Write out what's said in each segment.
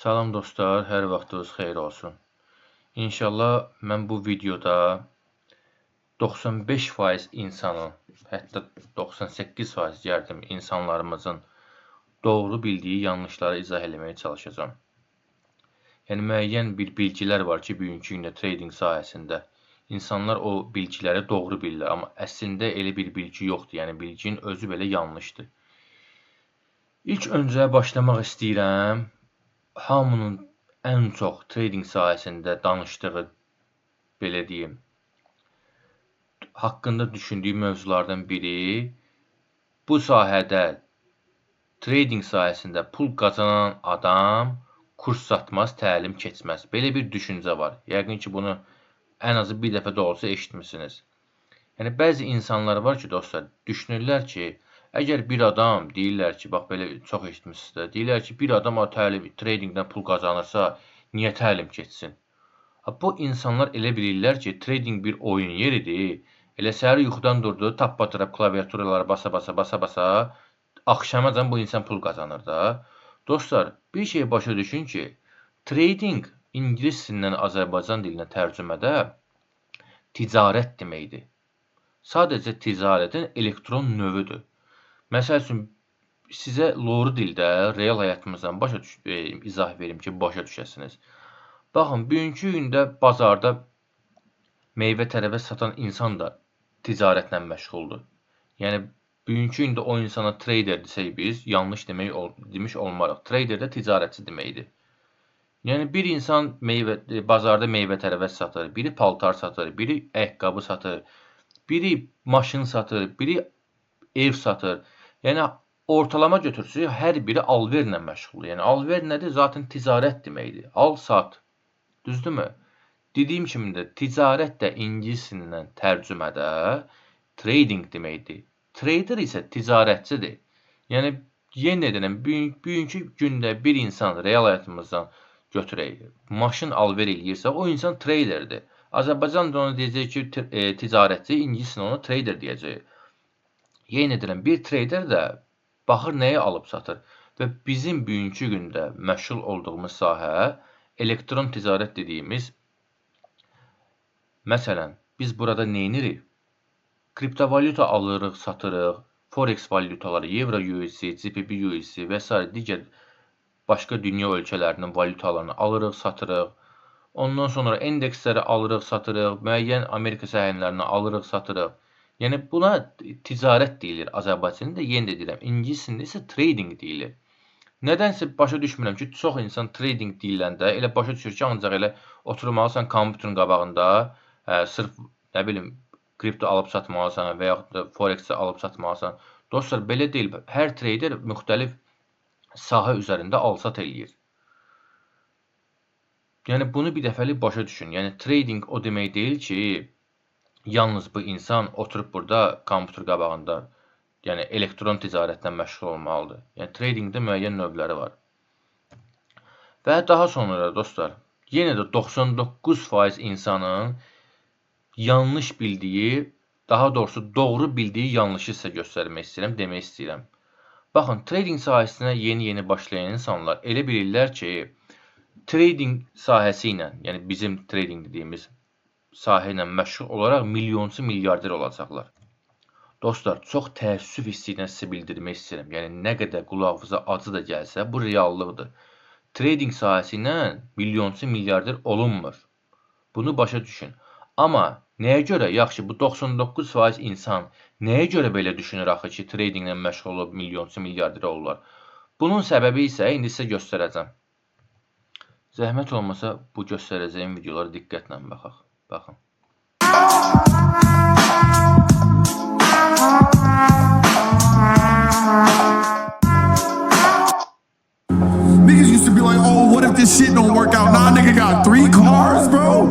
Salam dostlar, hər vaxtınız xeyir olsun. İnşallah mən bu videoda 95% insanın, hətta 98% deyərdim insanlarımızın doğru bildiyi yanlışları izah eləməyə çalışacağam. Yəni müəyyən bir bilgilər var ki, bugünkü gündə trading sahəsində insanlar o bilgiləri doğru bilirlər, amma əslində elə bir bilgi yoxdur. Yəni bilginin özü belə yanlışdır. İlk öncə başlamaq istəyirəm. Hamının ən çox trading sahəsində danışdığı, belə deyim, haqqında düşündüyü mövzulardan biri bu sahədə, trading sahəsində pul qazanan adam kurs satmaz, təlim keçməz. Belə bir düşüncə var. Yəqin ki, bunu ən azı bir dəfə də olsa eşitmisiniz. Yəni bəzi insanlar var ki, dostlar, düşünürlər ki, əgər bir adam, deyirlər ki, bax belə çox eşitmişsiniz də, deyirlər ki, bir adam o təlim, tradingdən pul qazanırsa, niyə təlim keçsin? Ha, bu insanlar elə bilirlər ki, trading bir oyun yeridir. Elə səhər yuxudan durdu, tap batırıb klaviaturalara basa-basa, axşamacan bu insan pul qazanır da. Dostlar, bir şey başa düşün ki, trading ingilis dilindən Azərbaycan dilinə tərcümədə ticarət deməkdir. Sadəcə ticarətin elektron növüdür. Məsəl üçün, sizə loru dildə, real həyatımızdan izah verim ki, başa düşəsiniz. Baxın, bugünkü gündə bazarda meyvə tərəvəz satan insan da ticarətlə məşğuldur. Yəni, bugünkü gündə o insana trader desək biz, yanlış demiş olmarıq. Trader də ticarətçi deməkdir. Yəni, bir insan bazarda meyvə tərəvəz satır, biri paltar satır, biri ayaqqabı satır, biri maşın satır, biri ev satır. Yəni, ortalama götürsək, hər biri alverlə məşğuldur. Yəni, alver nədir? Zaten ticarət deməkdir. Al, sat. Düzdürmü? Dediyim kimi də, ticarət də ingilis dilindən tərcümədə trading deməkdir. Trader isə ticarətçidir. Yəni, yenə deyirəm, bugünkü gündə bir insan real həyatımızdan götürək, maşın alver eləyirsə, o insan traderdir. Azərbaycan da ona deyəcək ki, ticarətçi, ingilis dilində ona trader deyəcək. Yenə deyirəm, bir trader də baxır nəyi alıb satır və bizim bugünkü gündə məşğul olduğumuz sahə elektron ticarət dediyimiz, məsələn, biz burada nə edirik? Kriptovalyuta alırıq, satırıq, forex valyutaları, Euro USD, GBP USD və sair digər başqa dünya ölkələrinin valyutalarını alırıq, satırıq. Ondan sonra endeksləri alırıq, satırıq, müəyyən Amerika səhmlərini alırıq, satırıq. Yəni, buna ticarət deyilir Azərbaycanda, yenə də deyirəm, ingilis dilində isə trading deyilir. Nədənsə başa düşmürəm ki, çox insan trading deyiləndə elə başa düşür ki, ancaq elə oturmalısan kompüterin qabağında, sırf, nə bilim, kripto alıb satmalısan və yaxud da forex alıb satmalısan. Dostlar, belə deyil. Hər trader müxtəlif sahə üzərində al-sat eləyir. Yəni, bunu bir dəfəlik başa düşün. Yəni, trading o demək deyil ki, yalnız bu insan oturub burada kompüter qabağında, yəni elektron ticarətlə məşğul olmalıdır. Yəni, tradingdə müəyyən növləri var. Və daha sonra dostlar, yenə də 99% insanın yanlış bildiyi, daha doğrusu doğru bildiyi yanlışı sizə göstərmək istəyirəm, demək istəyirəm. Baxın, trading sahəsinə yeni-yeni başlayan insanlar elə bilirlər ki, trading sahəsi ilə, yəni bizim trading dediyimiz sahə ilə məşğul olaraq milyonçu milyarder olacaqlar. Dostlar, çox təəssüf hissi ilə sizə bildirmək istəyirəm. Yəni, nə qədər qulağınıza acı da gəlsə, bu reallıqdır. Trading sahəsi ilə milyonçu milyarder olunmur. Bunu başa düşün. Amma nəyə görə? Yaxşı, bu 99% insan nəyə görə belə düşünür axı ki, tradinglə məşğul olub milyonçu milyarder olurlar? Bunun səbəbi isə indi sizə göstərəcəm. Zəhmət olmasa bu göstərəcəyim videolara diqqətlə baxaq. Baxın. Niggas used to be like, oh, what if this shit don't work out? Nah, nigga got 3 cars, bro.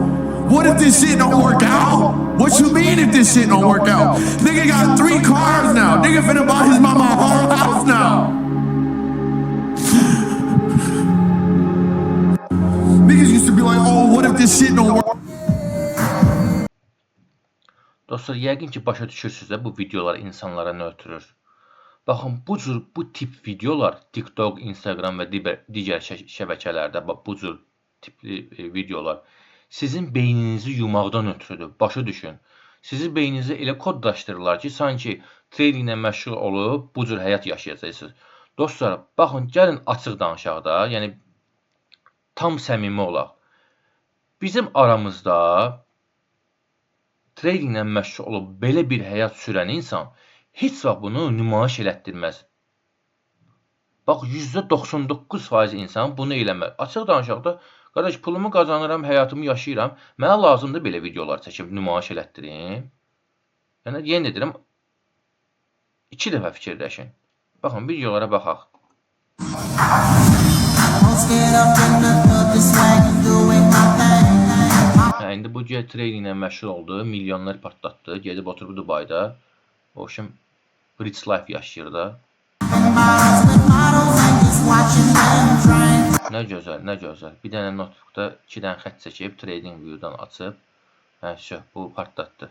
What if this shit don't work out? What you mean if this shit don't work out? Nigga got 3 cars now. Nigga finna buy his mama a whole house now. Niggas used to be like, oh, what if this shit don't work? Dostlar, yəqin ki, başa düşürsünüz də bu videolar insanlara nə ötürür. Baxın, bu cür, bu tip videolar TikTok, Instagram və digər şəbəkələrdə bax bu cür tipli videolar sizin beyninizi yumaqdan ötrüdür. Başa düşün. Sizi beyninizi elə kodlaşdırırlar ki, sanki tradinglə məşğul olub bu cür həyat yaşayacaqsınız. Dostlar, baxın, gəlin açıq danışaq da, yəni tam səmimi olaq. Bizim aramızda tradinglə məşğul olub belə bir həyat sürən insan heç vaxt bunu nümayiş elətdirməz. Bax, %99% insan bunu eləməz. Açıq danışaq da, qardaş, pulumu qazanıram, həyatımı yaşayıram. Mənə lazımdır belə videolar çəkib nümayiş elətdirim. Yəni, yenə deyirəm, 2 dəfə fikirləşin. Baxın, videolara baxaq. Hə, indi bu tradinglə məşğul oldu, milyonlar partlatdı, gedib oturub Dubayda. O şimdi rich life yaşayır da. Nə gözəl, nə gözəl. Bir dənə notebookda 2 dənə xətt çəkib, trading view-dan açıb. Hə, şö, bu partlatdı.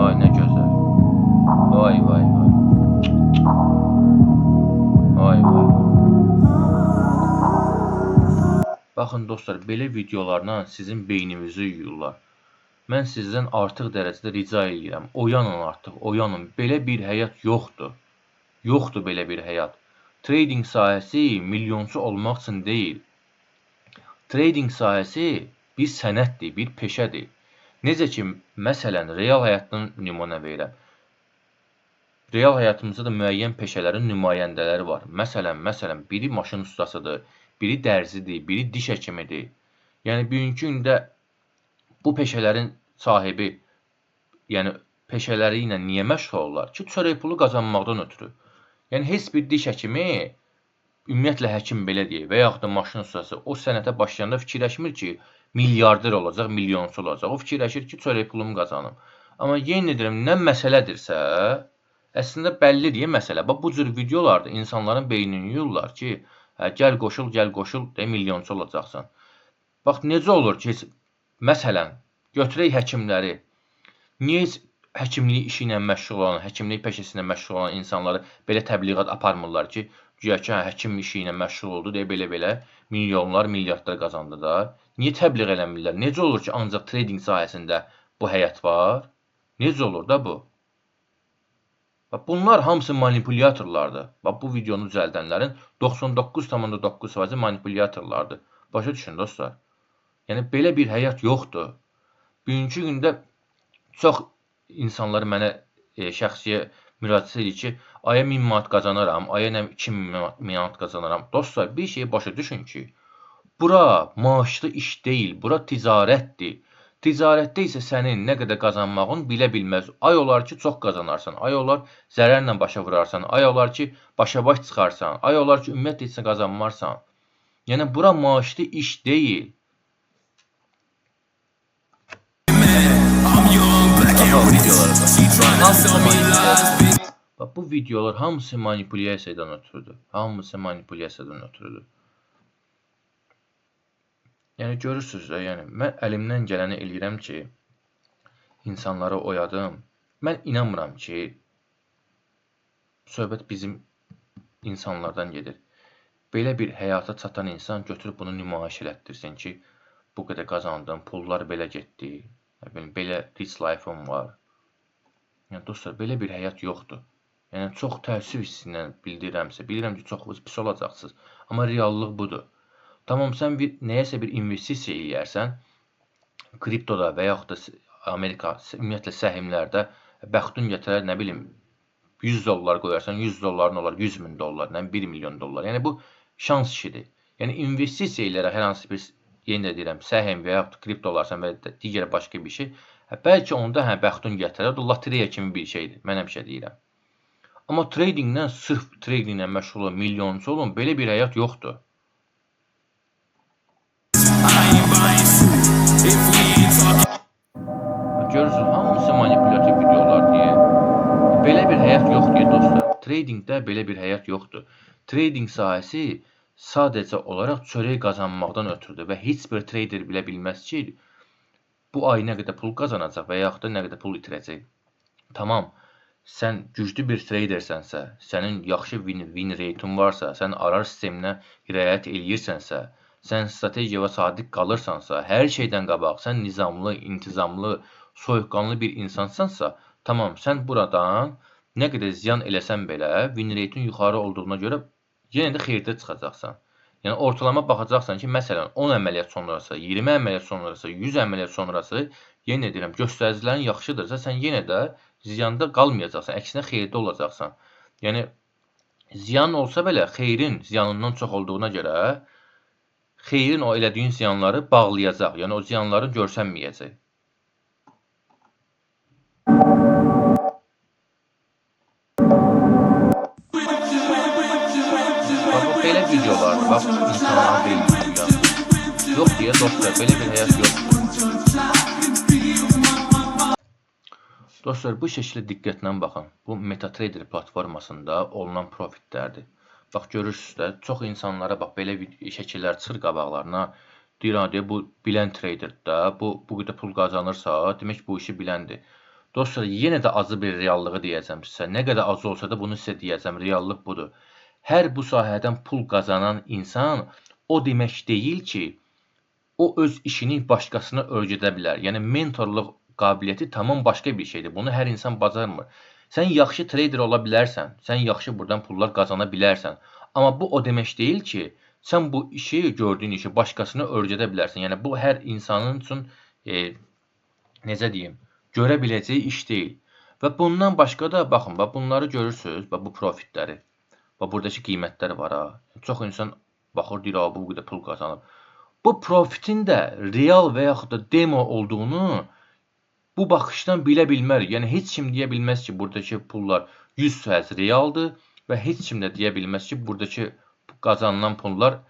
Ay, nə gözəl. Vay, vay, vay. Vay, vay. Baxın dostlar, belə videolarla sizin beyninizi yuyurlar. Mən sizdən artıq dərəcədə rica eləyirəm. Oyanın artıq, oyanın. Belə bir həyat yoxdur. Yoxdur belə bir həyat. Trading sahəsi milyonçu olmaq üçün deyil. Trading sahəsi bir sənətdir, bir peşədir. Necə ki, məsələn, real həyatdan nümunə verirəm. Real həyatımızda da müəyyən peşələrin nümayəndələri var. Məsələn, biri maşın ustasıdır, biri dərzidir, biri diş həkimidir. Yəni, bugünkü gündə bu peşələrin sahibi, yəni peşələri ilə niyə məşğul olurlar? Ki, çörək pulu qazanmaqdan ötrü. Yəni, heç bir diş həkimi, ümumiyyətlə həkim belə deyək və yaxud da maşın ustası o sənətə başlayanda fikirləşmir ki, milyarder olacaq, milyonçu olacaq. O fikirləşir ki, çörək pulumu qazanım. Amma yenə deyirəm, nə məsələdirsə, əslində bəllidir məsələ. Bax, bu cür videolarda insanların beynini yuyurlar ki, hə, gəl qoşul, gəl qoşul, de, milyonçu olacaqsan. Bax, necə olur ki, heç, məsələn, götürək həkimləri. Niyə heç həkimlik işi ilə məşğul olan, həkimlik peşəsi ilə məşğul olan insanları belə təbliğat aparmırlar ki, güya ki, hə, həkim işi ilə məşğul oldu deyə belə-belə milyonlar, milyardlar qazandı da. Niyə təbliğ eləmirlər? Necə olur ki, ancaq trading sahəsində bu həyat var? Necə olur da bu? Bax, bunlar hamısı manipulyatorlardır. Bax, bu videonu düzəldənlərin 99,9% manipulyatorlardır. Başa düşün dostlar. Yəni, belə bir həyat yoxdur. Bugünkü gündə çox insanlar mənə şəxsiyə müraciət edir ki, aya 1000 manat qazanaram, aya nə 2000 manat qazanaram. Dostlar, bir şeyi başa düşün ki, bura maaşlı iş deyil, bura ticarətdir. Ticarətdə isə sənin nə qədər qazanmağın bilə bilməz. Ay olar ki, çox qazanarsan, ay olar zərərlə başa vurarsan, ay olar ki, başa baş çıxarsan, ay olar ki, ümumiyyətlə heç nə qazanmarsan. Yəni, bura maaşlı iş deyil. Bax, bu videolar hamısı manipulyasiyadan ötrüdür. Hamısı manipulyasiyadan ötrüdür. Yəni, görürsünüz də, yəni, mən əlimdən gələni eləyirəm ki, insanları oyadım. Mən inanmıram ki, söhbət bizim insanlardan gedir. Belə bir həyata çatan insan götürüb bunu nümayiş elətdirsin ki, bu qədər qazandım, pullar belə getdi, belə rich life-ım var. Yəni, dostlar, belə bir həyat yoxdur. Yəni, çox təəssüf hissindən bildirirəmsə, bilirəm ki, çox pis olacaqsınız. Amma reallıq budur. Tamam, sən nəyəsə bir investisiya eləyərsən, kriptoda və yaxud da Amerika, ümumiyyətlə səhmlərdə bəxtün gətirər, nə bilim, 100 dollar qoyarsan, 100 dolların olar 100 min dollar, nə 1 milyon dollar. Yəni, bu şans işidir. Yəni, investisiya eləyərək hər hansı bir, yenə də deyirəm, səhm və yaxud kripto olarsan və ya digər başqa bir şey, bəlkə onda bəxtün gətirər, o da lotereya kimi bir şeydir, mən həmişə deyirəm. Amma tradinglə, sırf tradinglə məşğul olun, milyonçu olun, belə bir həyat yoxdur. Görürsünüz, hamısı manipulyativ videolar deyə. Belə bir həyat yoxdur deyə dostlar. Tradingdə belə bir həyat yoxdur. Trading sahəsi sadəcə olaraq çörək qazanmaqdan ötrüdür və heç bir trader bilə bilməz ki, bu ay nə qədər pul qazanacaq və yaxud da nə qədər pul itirəcək. Tamam, Sən güclü bir tradersənsə, sənin yaxşı win rate-in varsa, sən RR sisteminə riayət eləyirsənsə, sən strategiyaya sadiq qalırsansa, hər şeydən qabaq sən nizamlı, intizamlı, soyuqqanlı bir insansansa, tamam, sən buradan nə qədər ziyan eləsən belə, win rate-in yuxarı olduğuna görə yenə də xeyirdə çıxacaqsan. Yəni ortalama baxacaqsan ki, məsələn 10 əməliyyat sonrası, 20 əməliyyat sonrası, 100 əməliyyat sonrası, yenə deyirəm, göstəricilərin yaxşıdırsa, sən yenə də ziyanda qalmayacaqsan, əksinə xeyirdə olacaqsan. Yəni ziyan olsa belə xeyrin ziyanından çox olduğuna görə xeyrin o elədiyin ziyanları bağlayacaq. Yəni o ziyanların görsənməyəcək. Bax, bu belə videolardır. Bax, insanların beynini yuyan. Yox deyə dostlar, belə bir həyat yoxdur. Dostlar, bu şəklə diqqətlə baxın. Bu MetaTrader platformasında olunan profitlərdir. Bax, görürsünüz də, çox insanlara bax, belə şəkillər çıxır qabaqlarına. Deyir, ha, deyir, bu bilən traderdir də, bu qədər pul qazanırsa, demək bu işi biləndir. Dostlar, yenə də acı bir reallığı deyəcəm sizə. Nə qədər acı olsa da bunu sizə deyəcəm, reallıq budur. Hər bu sahədən pul qazanan insan o demək deyil ki, o öz işini başqasına öyrədə bilər. Yəni mentorluq qabiliyyəti tamam başqa bir şeydir. Bunu hər insan bacarmır. Sən yaxşı trader ola bilərsən, sən yaxşı buradan pullar qazana bilərsən. Amma bu o demək deyil ki, sən bu işi, gördüyün işi başqasına öyrədə bilərsən. Yəni bu hər insanın üçün necə deyim, görə biləcəyi iş deyil. Və bundan başqa da baxın, bax bunları görürsünüz, bax bu profitləri. Bax buradakı qiymətlər var ha. Çox insan baxır, deyir, bu qədər pul qazanıb. Bu profitin də real və yaxud da demo olduğunu bu baxışdan bilə bilmərik. Yəni heç kim deyə bilməz ki, buradakı pullar 100% realdır və heç kim də deyə bilməz ki, buradakı qazanılan pullar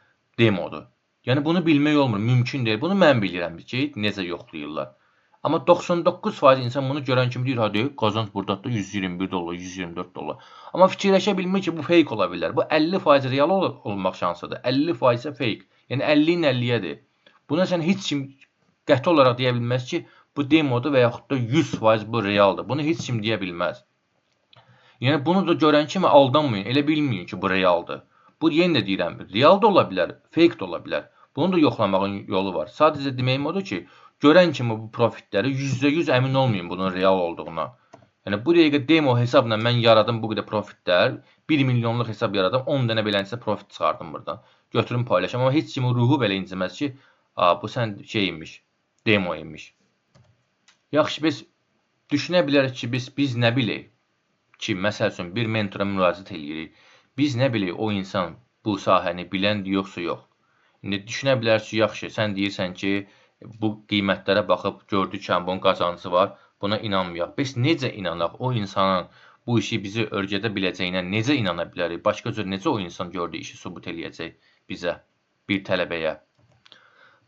demodur. Yəni bunu bilmək olmur, mümkün deyil. Bunu mən bilirəm ki, necə yoxlayırlar. Amma 99% insan bunu görən kimi deyir, ha deyir, qazanc burdadır 121 dollar, 124 dollar. Amma fikirləşə bilmir ki, bu fake ola bilər. Bu 50% real olmaq şansıdır. 50% isə fake. Yəni 50-nin 50-yədir. Buna sən heç kim qəti olaraq deyə bilməz ki, bu demodur və yaxud da 100% bu realdır. Bunu heç kim deyə bilməz. Yəni bunu da görən kimi aldanmayın. Elə bilməyin ki, bu realdır. Bu yenə də deyirəm, real da ola bilər, fake də ola bilər. Bunu da yoxlamağın yolu var. Sadəcə deməyim odur ki, görən kimi bu profitləri %100 əmin olmayın bunun real olduğuna. Yəni bu dəqiqə demo hesabla mən yaradım bu qədər profitlər, 1 milyonluq hesab yaradım, 10 dənə beləncə profit çıxardım buradan. Götürüm paylaşım, amma heç kimin ruhu belə inciməz ki, bu sən şey imiş, demo imiş. Yaxşı, biz düşünə bilərik ki, biz nə bilək ki, məsəl üçün bir mentora müraciət eləyirik. Biz nə bilək o insan bu sahəni biləndir yoxsa yox. İndi düşünə bilərsiniz ki, yaxşı, sən deyirsən ki, bu qiymətlərə baxıb gördük ki, bunun qazancı var, buna inanmayaq. Biz necə inanaq o insanın bu işi bizi öyrədə biləcəyinə necə inana bilərik? Başqa cür necə o insan gördüyü işi sübut eləyəcək bizə, bir tələbəyə?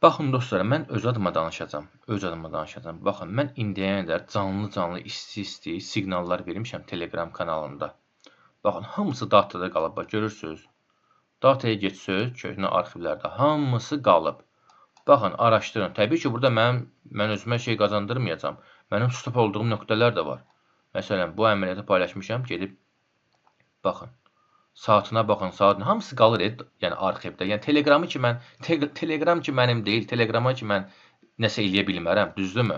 Baxın dostlar, mən öz adıma danışacağam. Öz adıma danışacağam. Baxın, mən indiyənə qədər canlı-canlı isti-isti siqnallar vermişəm Telegram kanalında. Baxın, hamısı datada qalıb. Bax, görürsünüz. Dataya getsəniz, köhnə arxivlərdə hamısı qalıb. Baxın, araşdırın. Təbii ki, burada mən özümə şey qazandırmayacağam. Mənim stop olduğum nöqtələr də var. Məsələn, bu əməliyyatı paylaşmışam, gedib baxın. Saatına baxın, saatına. Hamısı qalır, yəni arxivdə. Yəni Telegramı ki mən, Telegram ki mənim deyil, Telegrama ki mən nəsə eləyə bilmərəm, düzdürmü?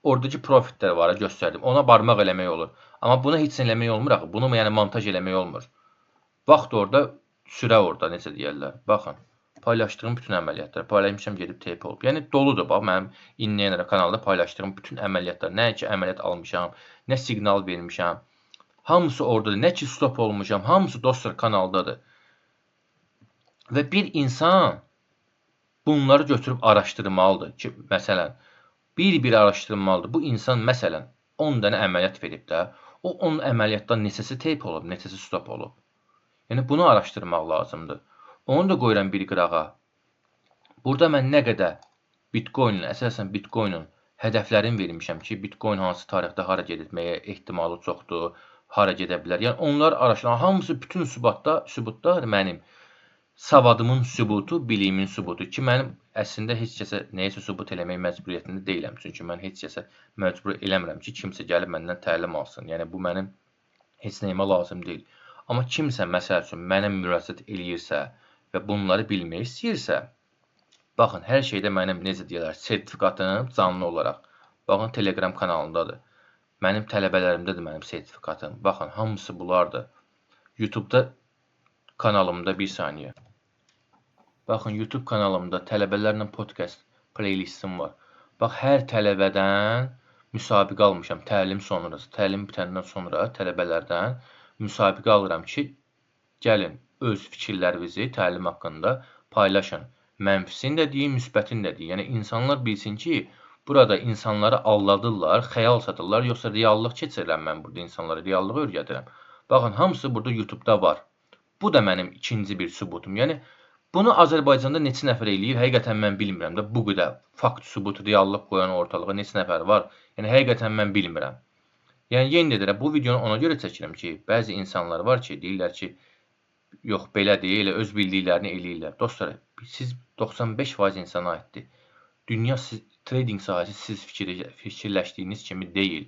Oradakı profitlər var, göstərdim. Ona barmaq eləmək olur. Amma buna heç eləmək olmur axı. Bunu yəni montaj eləmək olmur. Vaxt orada, sürə orada, necə deyərlər. Baxın, paylaşdığım bütün əməliyyatlar, paylaşmışam gedib TP olub. Yəni doludur bax mənim indiyənə kanalda paylaşdığım bütün əməliyyatlar. Nə ki əməliyyat almışam, nə siqnal vermişəm. Hamısı oradadır. Nə ki stop olmuşam, hamısı dostlar kanaldadır. Və bir insan bunları götürüb araşdırmalıdır ki, məsələn, bir-bir araşdırmalıdır. Bu insan məsələn 10 dənə əməliyyat verib də, o 10 əməliyyatdan neçəsi tape olub, neçəsi stop olub. Yəni bunu araşdırmaq lazımdır. Onu da qoyuram bir qırağa. Burada mən nə qədər Bitcoin-in, əsasən Bitcoin-in hədəflərini vermişəm ki, Bitcoin hansı tarixdə hara gedməyə ehtimalı çoxdur, hara gedə bilər. Yəni onlar araşdıran hamısı bütün sübutlar mənim savadımın sübutu, biliyimin sübutu ki, mənim əslində heç kəsə nəyəsə sübut eləmək məcburiyyətində deyiləm. Çünki mən heç kəsə məcbur eləmirəm ki, kimsə gəlib məndən təlim alsın. Yəni bu mənim Heç nəyimə lazım deyil. Amma kimsə məsəl üçün mənə müraciət eləyirsə və bunları bilmək istəyirsə, baxın, hər şeydə mənim, necə deyirlər, sertifikatım canlı olaraq. Baxın, Telegram kanalındadır. Mənim tələbələrimdədir mənim sertifikatım. Baxın, hamısı bunlardır. YouTube-da kanalımda bir saniyə. Baxın, YouTube kanalımda tələbələrlə podcast playlistim var. Bax, hər tələbədən müsabiqə almışam təlim sonrası. Təlim bitəndən sonra tələbələrdən müsabiqə alıram ki, gəlin öz fikirlərinizi təlim haqqında paylaşın. Mənfisini də deyin, müsbətini də deyin. Yəni insanlar bilsin ki, burada insanları aldadırlar, xəyal satırlar, yoxsa reallıq keçirirəm mən burada insanlara, reallığı öyrədirəm. Baxın, hamısı burada YouTube-da var. Bu da mənim ikinci bir sübutum. Yəni bunu Azərbaycanda neçə nəfər eləyir, həqiqətən mən bilmirəm də bu qədər fakt, sübut, reallıq qoyan ortalığa neçə nəfər var. Yəni həqiqətən mən bilmirəm. Yəni yenə də deyirəm, bu videonu ona görə çəkirəm ki, bəzi insanlar var ki, deyirlər ki, yox belə deyil, elə öz bildiklərini eləyirlər. Dostlar, siz 95% insana aiddir. Dünya siz, trading sahəsi siz fikirləşdiyiniz kimi deyil.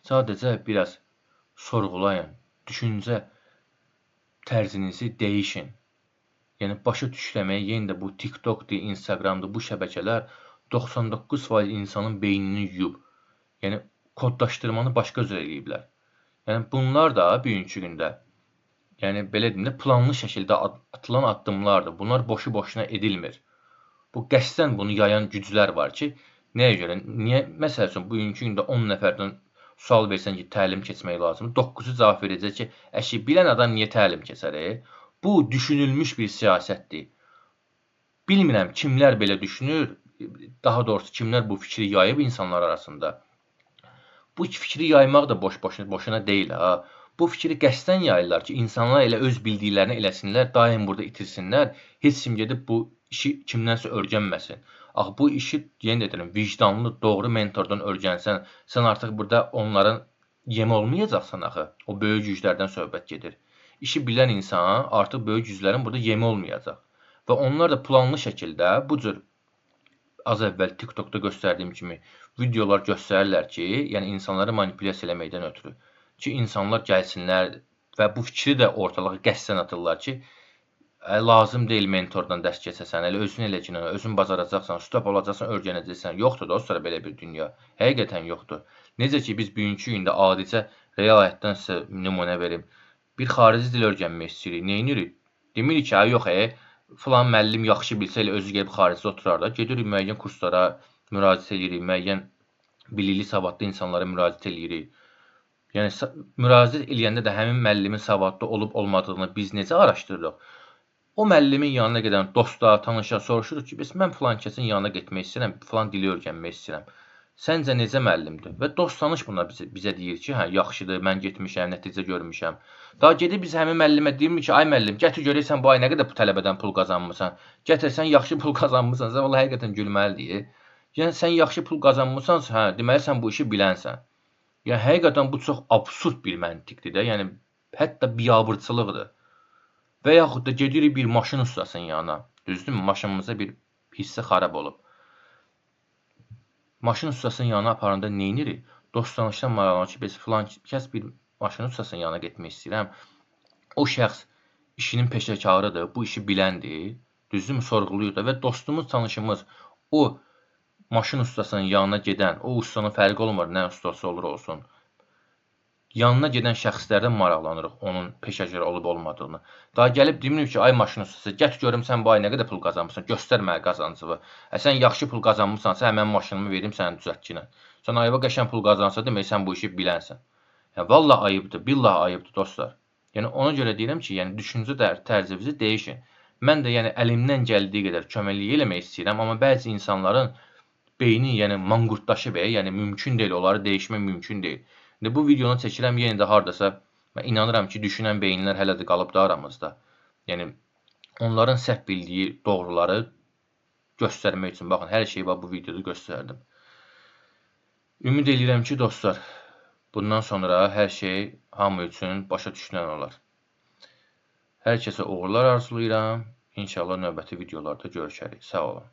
Sadəcə biraz sorğulayın, düşüncə tərzinizi dəyişin. Yəni başa düşməyə yenə də bu TikTokdur, Instagramdır, bu şəbəkələr 99% insanın beynini yuyub. Yəni kodlaşdırmanı başqa cür eləyiblər. Yəni bunlar da bugünkü gündə, yəni belə deyim də, planlı şəkildə atılan addımlardır. Bunlar boşu-boşuna edilmir. Bu qəsdən bunu yayan güclər var ki, nəyə görə? Niyə? Məsəl üçün bugünkü gündə 10 nəfərdən sual versən ki, təlim keçmək lazımdır. 9-u cavab verəcək ki, əşi bilən adam niyə təlim keçər? Bu düşünülmüş bir siyasətdir. Bilmirəm kimlər belə düşünür, daha doğrusu kimlər bu fikri yayıb insanlar arasında. Bu fikri yaymaq da boşuna deyil ha. Bu fikri qəsdən yayırlar ki, insanlar elə öz bildiklərini eləsinlər, daim burada itirsinlər, heç kim gedib bu işi kimdənsə öyrənməsin. Axı bu işi, yenə də deyirəm, vicdanlı, doğru mentordan öyrənsən, sən artıq burada onların yemi olmayacaqsan axı. O böyük güclərdən söhbət gedir. İşi bilən insan artıq böyük güclərin burada yemi olmayacaq. Və onlar da planlı şəkildə bu cür az əvvəl TikTokda göstərdiyim kimi videolar göstərirlər ki, yəni insanları manipulyasiya eləməkdən ötürü ki, insanlar gəlsinlər və bu fikri də ortalığa qəsdən atırlar ki, lazım deyil mentordan dərs keçəsən, elə özün eləcəksən, özün bacaracaqsan, stop olacaqsan, öyrənəcəksən. Yoxdur dostlar belə bir dünya. Həqiqətən yoxdur. Necə ki biz bugünkü gündə adicə real həyatdan sizə nümunə verim. Bir xarici dil öyrənmək istəyirik. Nə edirik? Demirik ki, yox, filan müəllim yaxşı bilsə elə özü gəlib xaricdə oturar da. Gedirik müəyyən kurslara müraciət edirik, müəyyən bilikli, savadlı insanlara müraciət edirik. Yəni müraciət eləyəndə də həmin müəllimin savadlı olub olmadığını biz necə araşdırırıq? O müəllimin yanına gedən dosta, tanışa soruşuruq ki, bəs mən filan kəsin yanına getmək istəyirəm, filan dili öyrənmək istəyirəm. Səncə necə müəllimdir? Və dost tanış buna bizə deyir ki, hə, yaxşıdır, mən getmişəm, nəticə görmüşəm. Daha gedib biz həmin müəllimə deyirmi ki, ay müəllim, gətir görək sən bu ay nə qədər bu tələbədən pul qazanmısan. Gətir, sən yaxşı pul qazanmısansa, vallahi həqiqətən gülməlidir. Yəni sən yaxşı pul qazanmısansa, hə, deməli sən bu işi bilənsən. Yəni həqiqətən bu çox absurd bir məntiqdir də. Yəni hətta biabırçılıqdır. Və yaxud da gedirik bir maşın ustasının yanına. Düzdürmü? Maşınımıza bir hissə xarab olub. Maşın ustasının yanına aparanda nə edirik? Dost danışdan maraqlanır ki, biz filan kəs bir maşın ustasının yanına getmək istəyirəm. O şəxs işinin peşəkarıdır, bu işi biləndir. Düzdürmü? Sorğuluyur da və dostumuz, tanışımız o maşın ustasının yanına gedən, o ustanın fərqi olmur, nə ustası olur olsun. Yanına gedən şəxslərdən maraqlanırıq onun peşəkar olub olmadığını. Daha gəlib demirik ki, ay maşın ustası, gətir görüm sən bu ay nə qədər pul qazanmısan, göstər mənə qazancını. Sən yaxşı pul qazanmısansa, həmən maşınımı verim sənə düzəltkinə. Sən ayva qəşəng pul qazansa, demək sən bu işi bilənsən. Yəni vallahi ayıbdır, billahi ayıbdır dostlar. Yəni ona görə deyirəm ki, yəni düşüncə tərzinizi dəyişin. Mən də yəni əlimdən gəldiyi qədər köməklik eləmək istəyirəm, amma bəzi insanların beyni yəni manqurtlaşıb, yəni mümkün deyil, onları dəyişmək mümkün deyil. İndi bu videonu çəkirəm, yenə də hardasa mən inanıram ki, düşünən beyinlər hələ də qalıb da aramızda. Yəni onların səhv bildiyi doğruları göstərmək üçün baxın, hər şeyi bax bu videoda göstərdim. Ümid eləyirəm ki, dostlar, bundan sonra hər şey hamı üçün başa düşülən olar. Hər kəsə uğurlar arzulayıram. İnşallah növbəti videolarda görüşərik. Sağ olun.